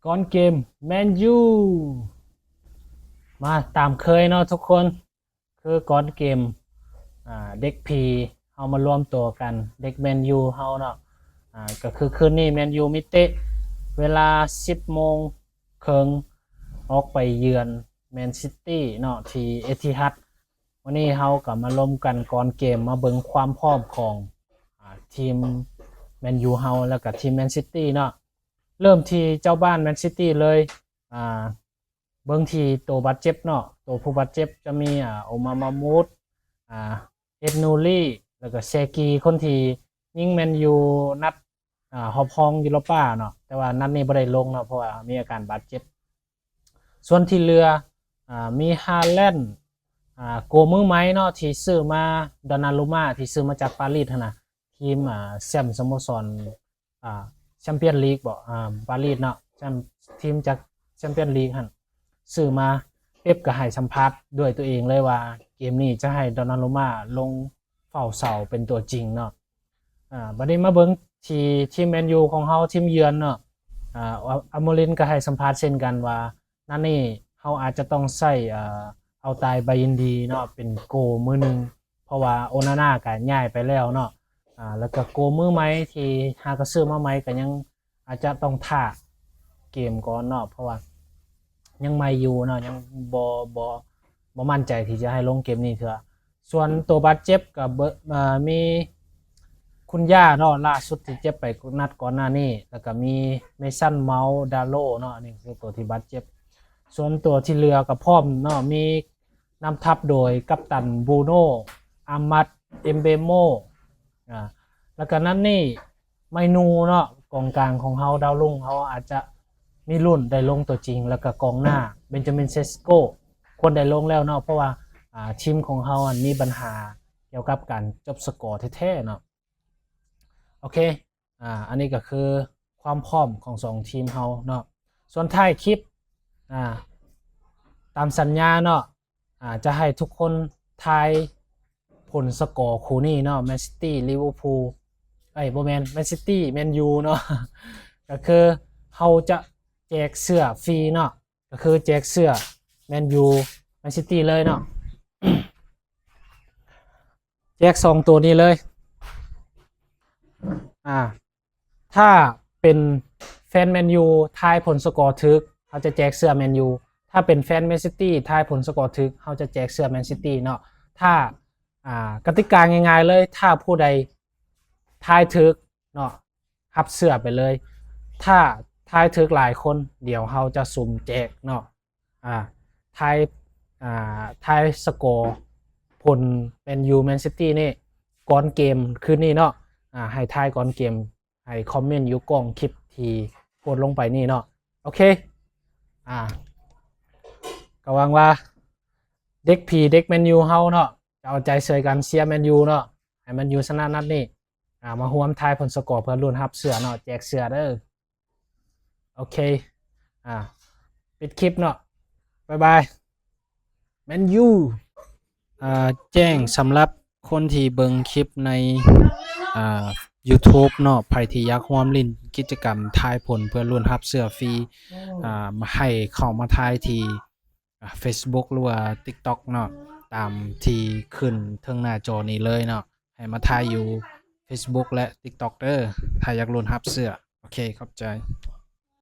ກ່ອນເກມແມນຢູ ມາຕາມເຄີຍເນາະທຸກຄົນ ຄືກ່ອນເກມ ອ່າ ເດັກຜີເຮົາມາລວມຕົວກັນ ເດັກແມນຢູເຮົາເນາະ ອ່າ ກໍຄືຄືນນີ້ແມນຢູມີເຕະເວລາສິບໂມງເຄິ່ງ ອອກໄປເຢືອນແມນຊິຕີເນາະ ທີ່ເອທິຮັດ. ມື້ນີ້ເຮົາກໍມາລົມກັນກ່ອນເກມ ມາເບິ່ງຄວາມພ້ອມຂອງ ອ່າ ທີມແມນຢູເຮົາ ແລ້ວກໍທີມແມນຊິຕີເນາະ. ເລີ່ມທີ່ເຈົ້າບ້ານແມນຊິຕີເລີຍ ອ່າ ເບິ່ງທີ່ໂຕບາດເຈັບເນາະ ໂຕຜູ້ບາດເຈັບຈະມີ ອ່າ ໂອມາມາມູດ ອ່າ ເອັດນູລີ ແລ້ວກໍເຊກີ ຄົນທີ່ຍິງແມນຢູນັດ ອ່າ ຮອບຮອງຢູໂຣປາເນາະ ແຕ່ວ່ານັດນີ້ບໍ່ໄດ້ລົງເນາະ ເພາະວ່າມີອາການບາດເຈັບ. ສ່ວນທີ່ເຫຼືອ ອ່າ ມີຮາແລນ ອ່າ ໂກມືໃໝ່ເນາະ ທີ່ຊື້ມາ ດອນນາຣູມາ ທີ່ຊື້ມາຈາກປາຣີຫັ້ນນະ ທີມ ອ່າ ແຊ້ມສະໂມສອນ ອ່າ ແຊມປຽນລີກບໍ ອ່າ ປາຣີເນາະ ແຊມ ທີມຈາກແຊມປຽນລີກຫັ້ນ ຊື້ມາ. ເປັບກໍໃຫ້ສຳພາດດ້ວຍຕົວເອງເລີຍວ່າ ເກມນີ້ຈະໃຫ້ດອນນາຣູມາລົງເຝົ້າເສົາເປັນຕົວຈິງເນາະ. ອ່າ ບັດນີ້ມາເບິ່ງທີ່ທີມແມນຢູຂອງເຮົາ ທີມເຢືອນເນາະ ອ່າ ອາໂມລິນກໍໃຫ້ສຳພາດເຊັ່ນກັນວ່າ ນັດນີ້ເຮົາອາດຈະຕ້ອງໃຊ້ ເອີ ເອົາຕາຍບາຍິນດີເນາະ ເປັນໂກມືໜຶ່ງ ເພາະວ່າໂອນານາກໍຍ້າຍໄປແລ້ວເນາະ ອ່າ ແລ້ວກໍໂກມືໃໝ່ທີ່ຫາກໍຊື້ມາໃໝ່ກໍຍັງອາດຈະຕ້ອງຖ້າເກມກ່ອນເນາະ ເພາະວ່າຍັງໃໝ່ຢູ່ເນາະ ຍັງບໍ່ ບໍ່ ບໍ່ໝັ້ນໃຈທີ່ຈະໃຫ້ລົງເກມນີ້ເທື່ອ. ສ່ວນໂຕບາດເຈັບກໍເບີ ເອີ ມີຄຸນຢາເນາະ ລ່າສຸດທີ່ເຈັບໄປນັດກ່ອນໜ້ານີ້ ແລ້ວກໍມີເມຊັນເມົາດາໂລເນາະ ອັນນີ້ຄືໂຕທີ່ບາດເຈັບ. ສ່ວນໂຕທີ່ເຫຼືອກໍພ້ອມເນາະ ມີນຳທັບໂດຍກັບຕັນບຣູໂນ ອາມັດ ເອັມເບໂມ ອ່າ ແລ້ວກໍນັດນີ້ ໄມນູເນາະ ກອງກາງຂອງເຮົາ ດາວລຸງເຮົາອາດຈະມີລຸ້ນໄດ້ລົງຕົວຈິງ ແລ້ວກໍກອງໜ້າ ເບນຈາມິນ ເຊສໂກ ຄວນໄດ້ລົງແລ້ວເນາະ ເພາະວ່າ ອ່າ ທີມຂອງເຮົາຫັ້ນມີບັນຫາກ່ຽວກັບການຈົບສະກໍແທ້ໆເນາະ. ໂອເຄ ອ່າ ອັນນີ້ກໍຄືຄວາມພ້ອມຂອງສອງທີມເຮົາເນາະ. ສ່ວນທ້າຍຄລິບ ອ່າ ຕາມສັນຍາເນາະ ອ່າ ຈະໃຫ້ທຸກຄົນທາຍຜົນສະກໍຄູ່ນີ້ເນາະ ແມນຊິຕີ ລິເວີພູ ເອີຍ ບໍ່ແມ່ນ ແມນຊິຕີ ແມນຢູເນາະ ກໍຄືເຮົາຈະແຈກເສື້ອຟຣີເນາະ ກໍຄືແຈກເສື້ອແມນຢູ ແມນຊິຕີເລີຍເນາະ ແຈກສອງໂຕນີ້ເລີຍ. ອ່າ ຖ້າເປັນແຟນແມນຢູ ທາຍຜົນສະກໍຖືກ ເຮົາຈະແຈກເສື້ອແມນຢູ ຖ້າເປັນແຟນແມນຊິຕີ ທາຍຜົນສະກໍຖືກ ເຮົາຈະແຈກເສື້ອແມນຊິຕີເນາະ. ຖ້າ ອ່າ ກະຕິກາງ່າຍໆເລີຍ ຖ້າຜູ້ໃດທາຍຖືກເນາະ ຮັບເສື້ອໄປເລີຍ. ຖ້າທາຍຖືກຫຼາຍຄົນ ດຽວເຮົາຈະສຸ່ມແຈກເນາະ. ອ່າ ທາຍ ອ່າ ທາຍສະກໍຜົນແມນຢູ ແມນຊິຕີນີ້ ກ່ອນເກມຄືນນີ້ເນາະ ອ່າ ໃຫ້ທາຍກ່ອນເກມ ໃຫ້ຄອມເມັນຢູ່ກ້ອງຄລິບທີ່ໂພສລົງໄປນີ້ເນາະ. ໂອເຄ ອ່າ ກໍຫວັງວ່າເດັກຜີເດັກແມນຢູເຮົາເນາະ ຈະເອົາໃຈຊ່ວຍກັນເຊຍແມນຢູເນາະ ໃຫ້ແມນຢູຊະນະນັດນີ້. ອ່າ ມາຮ່ວມທາຍຜົນສະກໍເພື່ອລຸ້ນຮັບເສື້ອເນາະ ແຈກເສື້ອເດີ. ໂອເຄ ອ່າ ປິດຄລິບເນາະ ບາຍບາຍ ແມນຢູ. ອ່າ ແຈ້ງສຳລັບຄົນທີ່ເບິ່ງຄລິບໃນ ອ່າ ຢູທູບເນາະ ໃຜທີ່ຢາກຮ່ວມຫຼິ້ນກິດຈະກຳທາຍຜົນເພື່ອລຸ້ນຮັບເສື້ອຟຣີ ອ່າ ໃຫ້ເຂົ້າມາທາຍທີ່ ອ່າ ເຟສບຸກ ຫຼືວ່າ ຕິກຕັອກ ເນາະ ຕາມທີ່ຂຶ້ນເທິງໜ້າຈໍນີ້ເລີຍເນາະ. ໃຫ້ມາທາຍຢູ່ເຟສບຸກ ແລະ ຕິກຕັອກ ເດີ ຖ້າຢາກລຸ້ນຮັບເສື້ອ. ໂອເຄ ຂອບໃຈ.